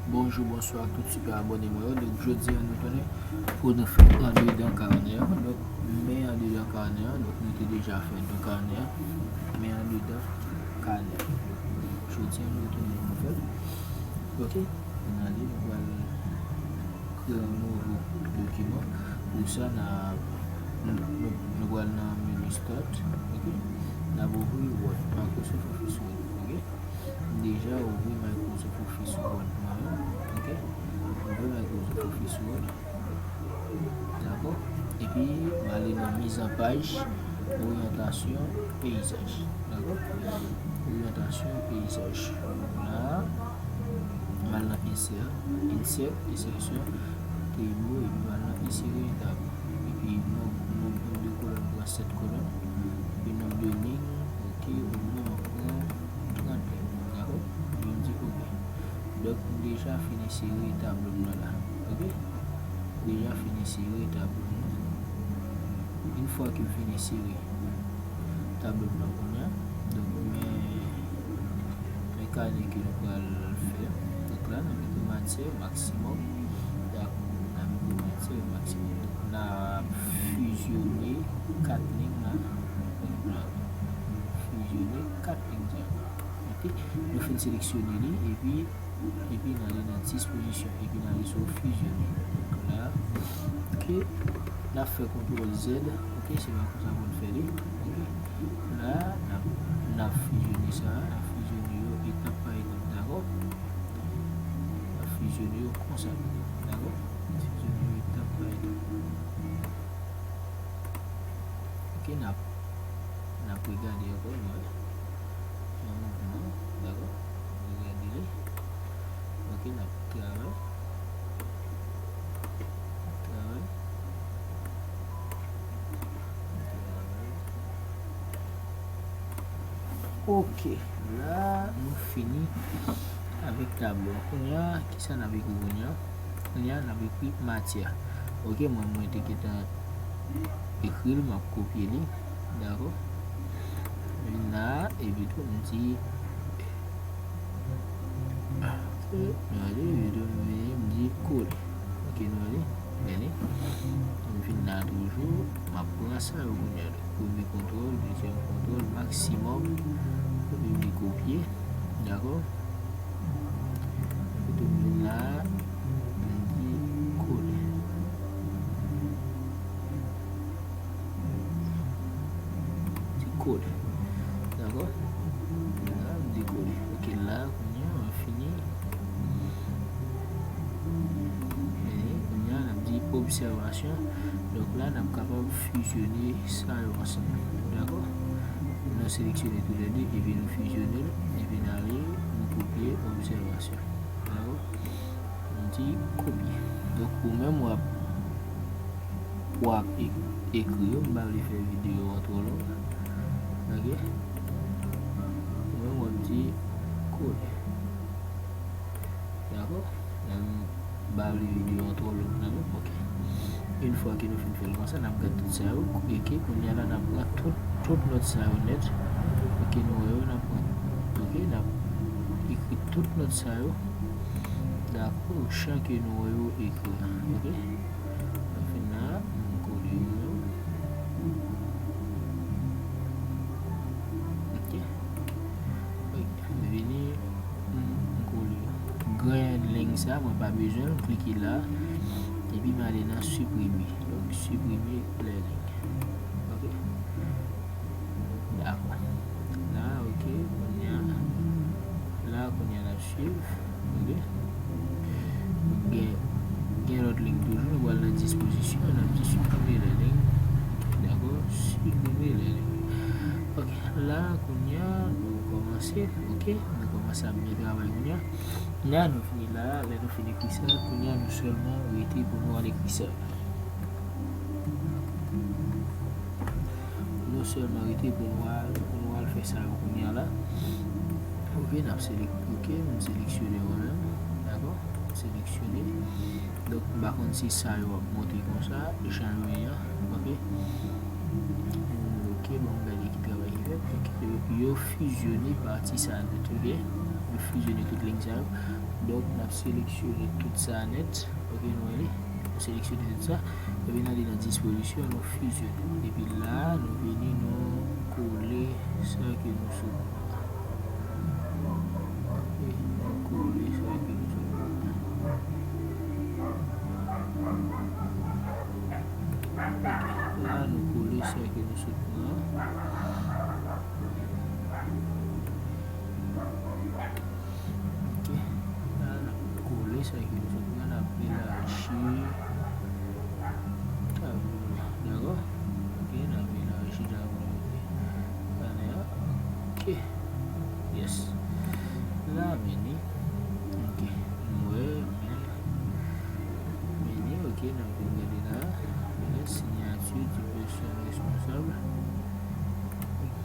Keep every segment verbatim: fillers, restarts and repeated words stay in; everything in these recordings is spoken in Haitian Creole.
Bonjou, bonswa ak tout sipè abòne mwen yo. Donk, jodi a, nou tounen pou nou fè andedan kanè an. Donk, men andedan kanè an. Donk, nou te deja fè de kanè an. Men andedan kanè an. Donk, jodi a, nou tounen pou nou fè l. Ok? Nou ale, nou pral kreye yon nouvo dokiman. Pou sa, n a, nou, nou, nou pral nan meni Start. Ok? N ap ouvri Word, Microsoft Office Word. Ok? M deja ouvri Microsoft Office Word mwen menm. Ok? M ouvri Microsoft Office Word. Dakò? Epi, m ale nan mizanpaj, oryantasyon, peyizaj. Dakò? Oryantasyon, peyizaj. La, m al nan Insert, Insert, Insertion, Table, epi m al nan Insere Tab. Epi, nonb, nonb de kolòn pran sèt kolòn. Epi, nonb de liy, ok, omwen m ap pran trant liy, dakò? Epi m di ok. Donk, m deja fin ensere tablo m nan la, ok? M deja fin ensere tablo m nan. Yon fwa ke m fin ensere tablo m nan kounye a, donk, men, men kanè ke nou pral fè. Donk la, n ap ekri matyè maksimòm. Dakò, n ap ekri matyè maksimòm. Donk, n ap fizyone kat liy la. Donk, n ap fizyone kat liy sa yo. Ok? Nou fin seleksyone li, epi, epi n ale nan dispozisyon, epi n ale sou fizyone. Donk la, ok, n ap fè kontwòl Z, ok, se pa konsa pou n fè li, ok. La, n ap, n ap fizyone sa, n ap fizyone yo etap pa etap, dakò? N ap fizyone yo konsa, dakò? Fizyone yo etap pa etap. Ok, n ap, n ap regade ankò, nou wè. Yon mouvman, dakò? Regade li. Ok, n ap travay. Travay. Travay. Ok, la, nou fini avèk tablo a. Kounye a, kisa n ap ekri kounye a? Kounye a, n ap ekri matyè. Ok, mwen, mwen te gentan ekri l, m ap kopye li. Dakò? Vin la, epi tou, m di, ok, nou ale, epi tou, m vini, m di kole. Ok, nou ale, gade. M vin la toujou, m ap pran sa yo kounye a. Premye kontwòl, dezyèm kontwòl, maksimòm, epi m di kopye. Dakò? Epi m vin la, m di kole. M di kole. Dakò? La, m di kole. Ok, la, kounye a, mwen fini. E kounye a, n ap di obsèvasyon. Donk la, n ap kapab fizyone sa yo ansanm. Dakò? Nou seleksyone toulède, epi nou fizyone l, epi n ale, nou kopye obsèvasyon. Dakò? M di kopye. Donk, ou menm, w ap, w ap ek-, ekri yo. M pa vle fè videyo an twò long. Ok? Ou menm, w ap di kole. Dakò? M pa vle videyo an twò long nan menm. Ok. Yon fwa ke nou fin fè l konsa, n ap gad tout sa yo. Ok, kounye a la, n ap pran tout, tout nòt sa yo nèt. Ok, nou wè yo, n ap pran. Ok, n ap ekri tout nòt sa yo. Dakò, chan ke nou wè yo ekri an. Ok. Nan fen nan, m kole yo menm. Ok. Ok, m vini, m, m kole yo. Grenn liy sa, mwen pa bezwen l, m klike la. Epi m ale nan siprime. Donk, siprime lè liy. Ok. Dakò. La, ok, kounye a. La, kounye a, n ap swiv. Ok. Gen, gen lòt liy toujou, nou pral nan dispozisyon, n ap di siprime lè liy. Dakò? Siprime lè liy. Ok. La, kounye a, nou kòmanse. Ok. Nou kòmanse ap byen travay kounye a. La, nou fini la. Lè nou fin ekri sa, kounye a, nou sèlman rete pou nou al ekri sa. Nou sèlman rete pou nou al, pou nou al fè sa yo kounye a la. Ok, n ap selek-, ok, m seleksyone mwen menm. Dakò? M seleksyone. Donk, m pa konn si sa yo ap monte konsa, jan yo ye an. Ok? Ok, bon, m gade ki travay ki fèt. Ok, yo, yo fizyone pati sa nèt, ok? Yo Fizyonnen tout liy sa yo. Donk, n ap seleksyone tout sa nèt. Ok, nou wè li. Nou seleksyone tout sa. Epi n ale nan dispozisyon, nou fizyonnen. Epi la, nou vini, nou kole sa ke nou sot. Ok, nou kole sa ke nou sot. La, nou kole sa ke nou sot pran. Ok. La, n ap kole sa ke nou sot pran, n ap elaji tablo a. Dakò? Ok, n ap elaji tablo a. Panè a. Ok. Yes. La, vini. Ok. Nou wè, men, vini, ok, n ap vin gade la. Sinyati di pèsòn responsab.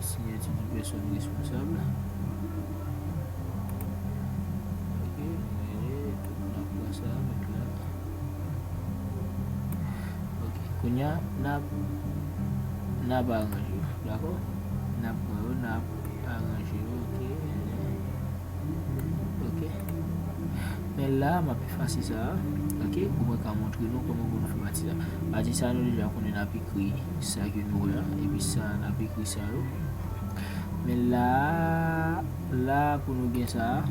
Sinyati di pèsòn responsab. Ok, mwen, tout n ap pran sa, met la. Ok, kounye a, n ap, n ap aranje yo, dakò? N ap pran yo, n ap aranje yo, ok. Ok. Men la, m ap efase sa a. Ok, pou mwen ka montre nou kòman pou nou fè pati sa. Pati sa, nou deja konnen n ap ekri sa ke nou wè a. Epi sa, n ap ekri sa yo. Men la, la, pou nou gen sa a,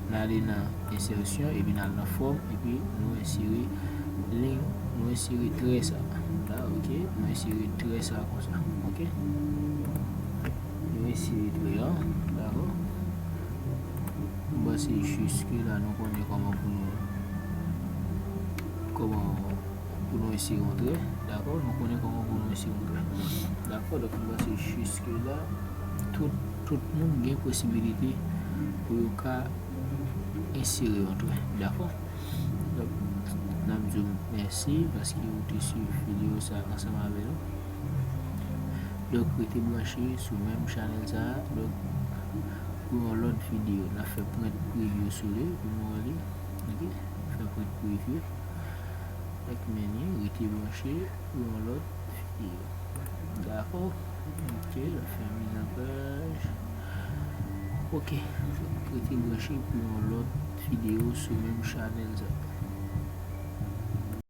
n ale nan ensèsyon, epi n al nan fòm, epi nou ensere liy, nou ensere trè sa. La, ok, nou ensere trè sa konsa. Ok. Nou ensere trè a, dakò? M panse jiske la nou konnen kòman pou nou, kòman pou nou ensere yon trè, dakò? Nou konnen kòman pou nou ensere yon trè. Dakò? Donk, m panse jiske la, tout, tout moun gen posibilite pou yo ka ensere yon trè, dakò? Donk, n ap di w mèsi paske ou te swiv videyo sa ansanm avè nou. Donk, rete branche sou menm chanèl sa a. Donk, pou yon lòt videyo, n ap fè print preview sou li pou nou wè li. Ok? Fè print preview. Donk, men li, rete branche pou yon lòt videyo. Dakò? Ok, l ap fè mizanpaj. Ok, rete branche pou yon lòt videyo sou menm chanèl sa.